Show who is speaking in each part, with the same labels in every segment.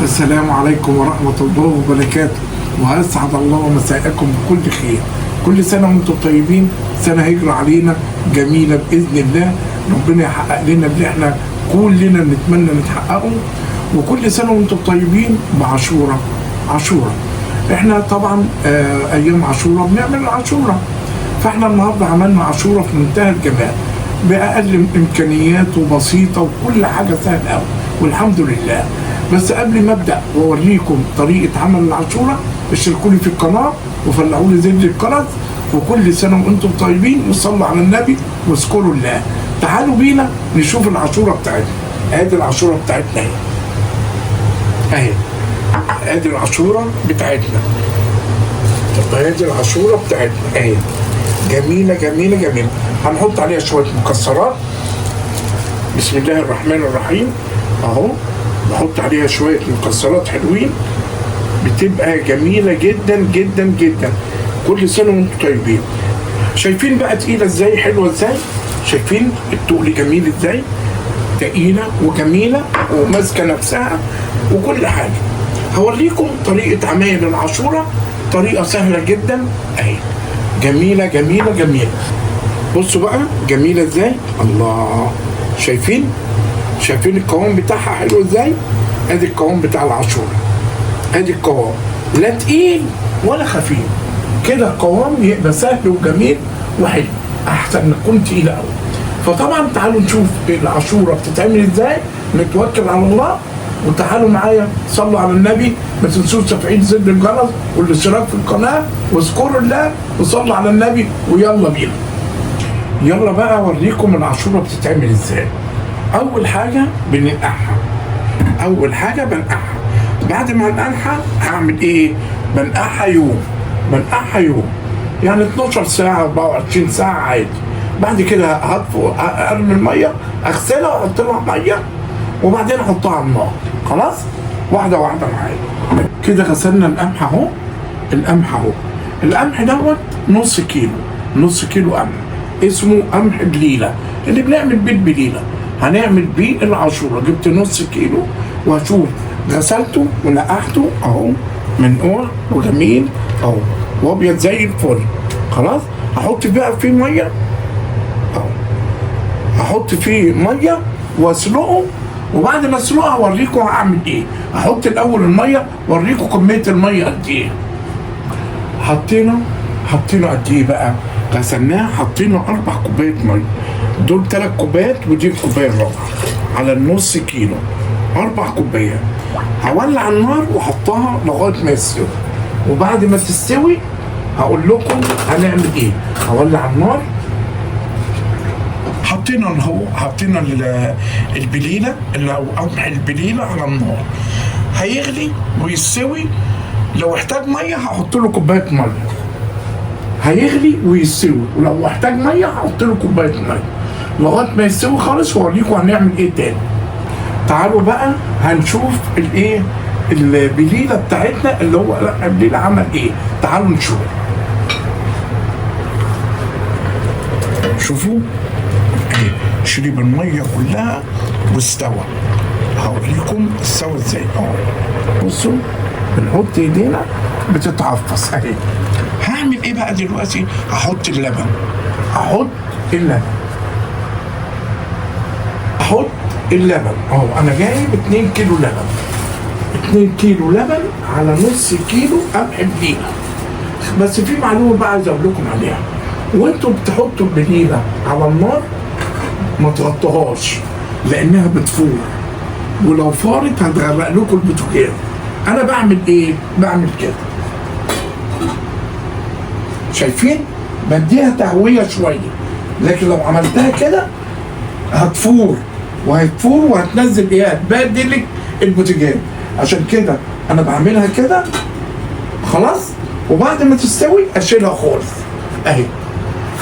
Speaker 1: السلام عليكم ورحمة الله وبركاته، وأسعد الله مساءكم بكل خير. كل سنة وانتم طيبين، سنة هجرة علينا جميلة بإذن الله، ربنا يحقق لنا اللي احنا كلنا نتمنى نتحققه. وكل سنة وانتم طيبين بعاشورة. عاشورة احنا طبعا ايام عاشورة بنعمل العاشورة، فاحنا النهارده عملنا عاشورة في منتهى الجمال بأقل إمكانيات وبسيطة وكل حاجة سهلة أوي والحمد لله. بس قبل ما أبدأ وأوريكم طريقة عمل العاشورة، اشتركوا لي في القناة وفلعوا لي زر الجرس، وكل سنة وأنتم طيبين، وصلوا على النبي واذكروا الله. تعالوا بينا نشوف العاشورة بتاعتنا. ادي العاشورة بتاعتنا اهي، اهي ادي العاشورة بتاعتنا. طب ادي العاشورة بتاعتنا اهي، جميلة جميلة جميلة. هنحط عليها شوية مكسرات. بسم الله الرحمن الرحيم. اهو نحط عليها شوية مكسرات حلوين، بتبقى جميلة جدا جدا جدا. كل سنة وانتم طيبين. شايفين بقى تقيلة ازاي، حلوة ازاي، شايفين التقل جميل ازاي، تقيلة وجميلة وماسكة نفسها وكل حاجة. هوريكم طريقة عمايل العاشورة، طريقة سهلة جدا اهي، جميلة جميلة جميلة. بصوا بقى جميلة ازاي، الله، شايفين شايفين القوام بتاعها حلو ازاي. ادي القوام بتاع العاشورة، ادي القوام، لا تقيل ولا خفيف كده، القوام يبقى سهل وجميل وحلو، احسن ما تكون تقيلة قوي. فطبعا تعالوا نشوف العاشورة بتتعمل ازاي، نتوكل على الله وتعالوا معايا، صلوا على النبي، ما تنسوش تفعيل زر الجرس والاشتراك في القناة، واذكروا الله وصلوا على النبي، ويلا بينا. يلا بقى اوريكم العاشورة بتتعمل ازاي. اول حاجة بننقعها، اول حاجة بنقعها. بعد ما انقعها هعمل ايه؟ بنقعها يوم، بنقعها يوم يعني 12 ساعة 24 ساعة عادي. بعد كده هطفو، ارمي المية، اغسلها واحط لها مية، وبعدين احطها على النار. خلاص، واحدة واحدة معايا كده. غسلنا القمح اهو، القمح اهو، القمح دوت نص كيلو، نص كيلو قمح، اسمه قمح بليلة اللي بنعمل بيه البليله، هنعمل بيه العاشوره. جبت نص كيلو وهشوف، غسلته ونقعته اهو، منقوع وجميل اهو وابيض زي الفل. خلاص هحط بقى فيه مية اهو، هحط فيه مية واسلقه، وبعد ما اسلقه هوريكم هعمل ايه. هحط الاول المية واوريكم كمية المية قد ايه. حطينا قد ايه بقى؟ غسلناها، حطينا 4 كوبايات مية، دول 3 كوبايات ودي الكوباية الرابعة على النص كيلو، 4 كوبايات. هولع النار واحطها لغاية ما يستوي، وبعد ما تستوي هقول لكم هنعمل ايه. هولع النار. حطينا الهو، حطينا البليله اللي هو قمح البليله على النار، هيغلي ويستوي. لو احتاج مية هحط له كوباية مية، هيغلي ويستوي، ولو احتاج مية هحط له كوباية مية لغاية ما يستوي خالص، واوريكم هنعمل ايه تاني. تعالوا بقى هنشوف الايه البليله بتاعتنا اللي هو البليله عمل ايه. تعالوا نشوف. شوفوا اهي، شرب المية كلها واستوى. هوريكم استوى ازاي اهو. بصوا بنحط ايدينا بتتعفص اهي. هعمل ايه بقى دلوقتي؟ هحط اللبن، هحط اللبن، هحط اللبن اهو. انا جايب 2 كيلو لبن، 2 كيلو لبن على نص كيلو قمح بليلة. بس في معلومة بقى عايز اقول لكم عليها، وانتوا بتحطوا البليله على النار ما تغطوهاش لانها بتفور، ولو فارت هتغرق لكم البوتاجاز. انا بعمل ايه؟ بعمل كده، شايفين؟ بديها تهوية شوية، لكن لو عملتها كده هتفور وهتفور وهتنزل ايه؟ هتبهدلك البوتاجاز. عشان كده انا بعملها كده خلاص، وبعد ما تستوي اشيلها خالص اهي.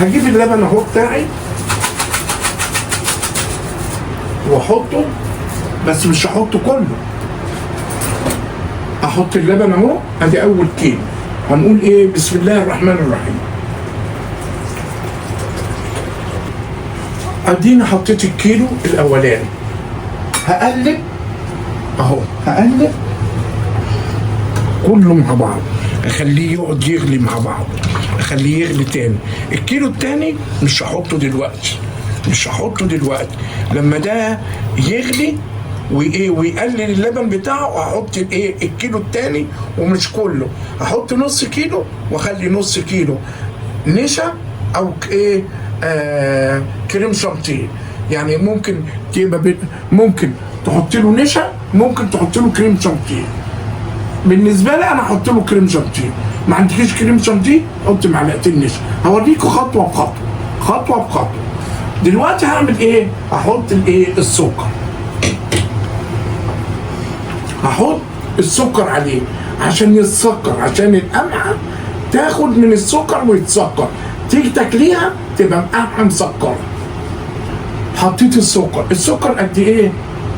Speaker 1: هجيب اللبن اهو بتاعي واحطه، بس مش هحطه كله، احط اللبن اهو. ادي اول كيلو. هنقول ايه؟ بسم الله الرحمن الرحيم. ادينا حطيت الكيلو الاولاني، هقلب اهو، هقلب كله مع بعض، اخليه يقعد يغلي مع بعض، اخليه يغلي تاني. الكيلو التاني مش هحطه دلوقتي، مش هحطه دلوقتي، لما ده يغلي وايه ويقلل اللبن بتاعه هحط الايه الكيلو التاني، ومش كله، هحط نص كيلو واخلي نص كيلو نشا او ايه كريم شانتيه. يعني ممكن تبقى ممكن تحط له نشا، ممكن تحط له كريم شانتيه. بالنسبة لي انا احط له كريم شانتيه، ما عندكيش كريم شانتيه حط معلقتين نشا. هوريكم خطوة بخطوة، خطوة بخطوة. دلوقتي هعمل ايه؟ هحط الايه السكر، هحط السكر عليه عشان يتسكر، عشان القمحه تاخد من السكر ويتسكر، تيجي تاكليها تبقى مقمحه مسكره. حطيت السكر، السكر قد ايه؟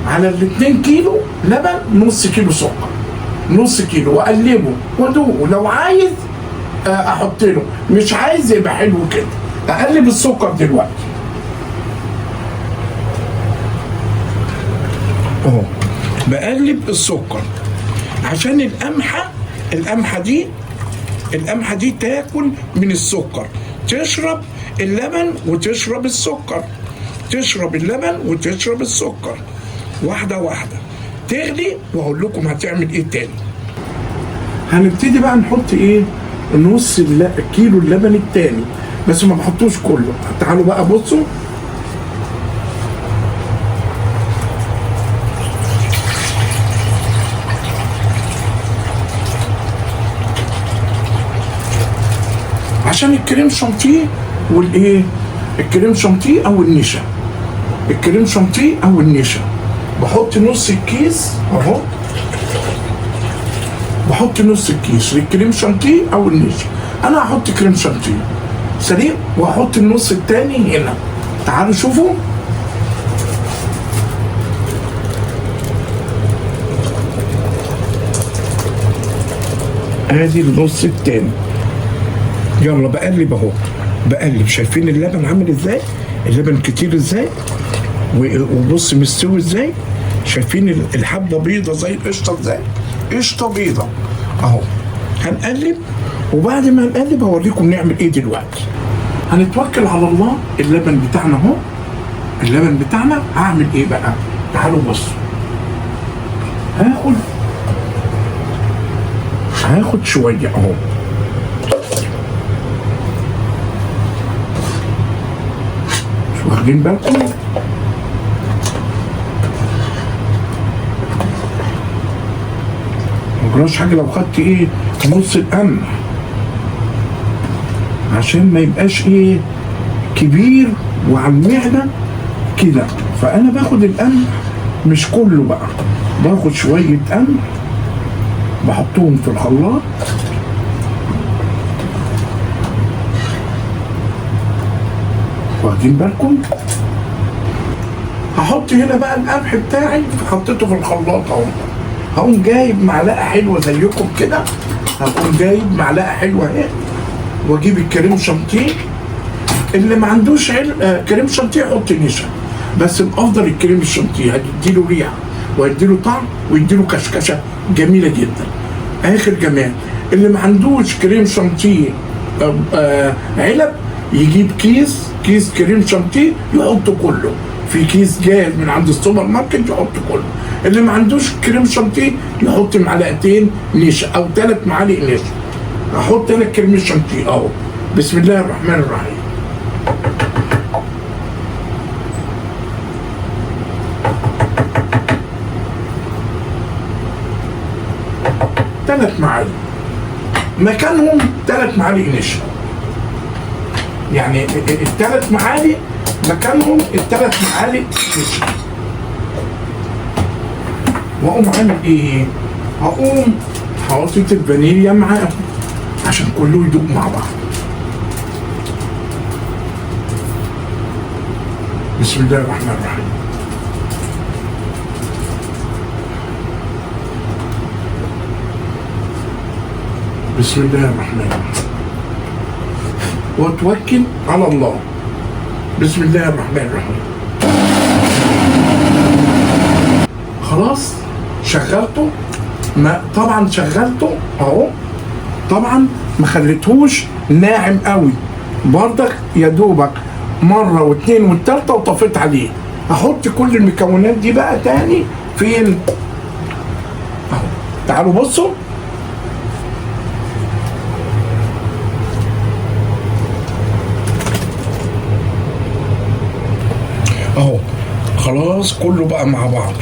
Speaker 1: على ال2 كيلو لبن نص كيلو سكر، نص كيلو، واقلبه وادوقه. لو عايز احط له، مش عايز يبقى حلو كده. اقلب السكر دلوقتي اهو، بقلب السكر عشان القمحه، القمحه دي تاكل من السكر، تشرب اللبن وتشرب السكر، تشرب اللبن وتشرب السكر، واحدة واحدة تغلي. واقول لكم هتعمل ايه تاني. هنبتدي بقى نحط ايه نص كيلو اللبن التاني، بس ما بحطوش كله. تعالوا بقى بصوا، عشان الكريم شانتيه والايه الكريم شانتيه او النشا، الكريم شانتيه او النشا. بحط نص الكيس اهو، بحط نص الكيس للكريم شانتيه او النشا. انا هحط كريم شانتيه سليم، واحط النص التاني هنا. تعالوا شوفوا، ادي النص التاني. يلا بقلب اهو، بقلب. شايفين اللبن عامل ازاي؟ اللبن كتير ازاي، وبص مستوي ازاي. شايفين الحبة بيضة زي القشطه ازاي؟ قشطه بيضة اهو. هنقلب، وبعد ما نقلب هوريكم نعمل ايه دلوقتي. هنتوكل على الله. اللبن بتاعنا اهو، اللبن بتاعنا هعمل ايه بقى؟ تعالوا بصوا، هاخد شوية اهو، مش واخدين بالكم؟ مجراش حاجة لو خدت ايه نص القمح، عشان ما يبقاش ايه كبير وعلى المعدة كده. فانا باخد القمح مش كله بقى، باخد شوية قمح بحطهم في الخلاط. واخدين بالكم؟ هحط هنا بقى القمح بتاعي، حطيته في الخلاط اهو. هقوم جايب معلقه حلوة زيكم كده، هقوم جايب معلقه حلوة اهي، واجيب الكريم شانتيه. اللي ما عندوش كريم شانتيه يحط نشا، بس الافضل الكريم الشانتيه، هتديله ريحه وهيديله طعم ويديله كشكشه جميلة جدا، اخر جمال. اللي ما عندوش كريم شانتيه علب، يجيب كيس كريم شانتيه يحطه كله في كيس جاهز من عند السوبر ماركت، يحط كله. اللي ما عندوش كريم شانتيه يحط معلقتين نشا او 3 معالق نشا. احط انا الكريم شانتيه اهو. بسم الله الرحمن الرحيم. ثلاث معالق مكانهم، 3 معالق نشا، يعني ال3 معالق مكانهم ال3 معالق نشا. واقوم عامل ايه؟ هقوم حاطط الفانيليا معاهم عشان كله يدوق مع بعض. بسم الله الرحمن الرحيم. بسم الله الرحمن الرحيم. واتوكل على الله. بسم الله الرحمن الرحيم. خلاص شغلته، ما طبعا شغلته اهو، طبعا ما خليتهوش ناعم قوي بردك، يا دوبك مرة واتنين والتالتة وطفيت عليه. هحط كل المكونات دي بقى تاني فين؟ اهو تعالوا بصوا. اهو خلاص كله بقى مع بعض.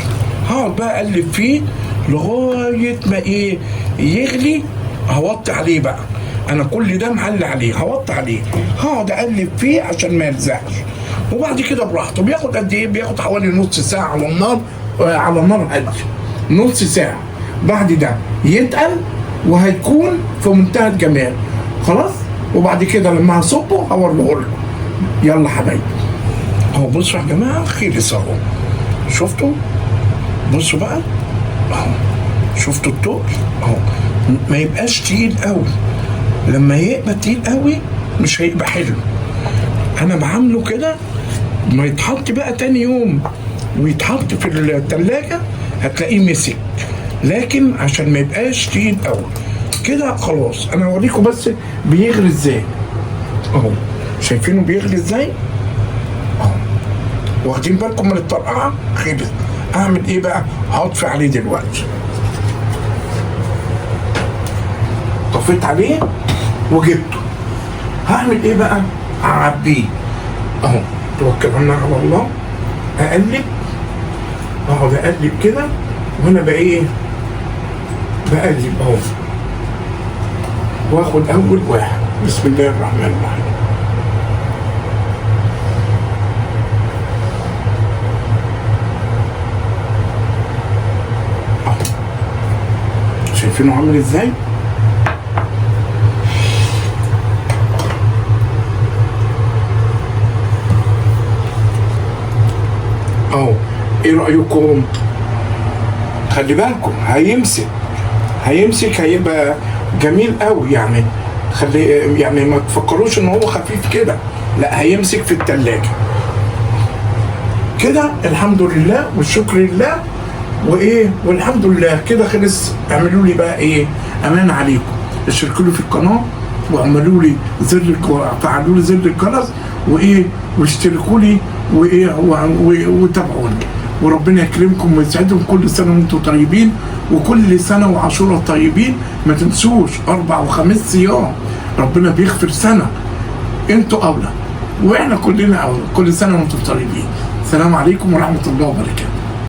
Speaker 1: هقعد بقى اقلب فيه لغاية ما ايه يغلي. هوطي عليه بقى، انا كل ده معلي عليه، هوطي عليه، هقعد اقلب فيه عشان ما يلزقش. وبعد كده براحته. بياخد قد ايه؟ بياخد حوالي نص ساعة على النار، على نار هادية نص ساعة. بعد ده يتقل وهيكون في منتهى الجمال. خلاص. وبعد كده لما هصبه هوريه لكم. يلا حبايبي اهو بصوا يا جماعة، خلص اهو. شفتوا؟ بصوا بقى اهو، شفتوا التقل اهو. ما يبقاش تقيل قوي، لما يبقى تقيل قوي مش هيبقى حلو. انا بعمله كده ما يتحط بقى تاني يوم ويتحط في التلاجة هتلاقيه مسك، لكن عشان ما يبقاش تقيل قوي كده خلاص. انا هوريكم بس بيغلي ازاي اهو. شايفينه بيغلي ازاي اهو؟ واخدين بالكم من الطرقعه؟ خلص. اعمل ايه بقى؟ هطفي عليه دلوقتي. طفيت عليه وجبته. هعمل ايه بقى؟ اعبيه اهو. توكلنا على الله. اقلب، اقعد اقلب كده وانا بقى ايه؟ بقلب اهو، واخد اول واحد. بسم الله الرحمن الرحيم. اهو شايفينه عامل ازاي؟ اهو. ايه رايكم؟ خلي بالكم هيمسك، هيمسك، هيبقى جميل قوي يعني. خلي يعني ما تفكروش ان هو خفيف كده، لا هيمسك في التلاجة كده. الحمد لله والشكر لله وايه، والحمد لله كده خلص. اعملوا لي بقى ايه؟ امان عليكم، اشتركوا لي في القناة واعملوا لي زر، فعلوا لي زر الجرس وايه، واشتركوا لي وايه وتابعوني. وربنا يكرمكم ويسعدكم. كل سنة وانتم طيبين، وكل سنة وعاشوراء طيبين. ما تنسوش 4 وخميس صيام، ربنا بيغفر سنة. انتوا اولى واحنا كلنا اولى. كل سنة وانتم طيبين. السلام عليكم ورحمة الله وبركاته.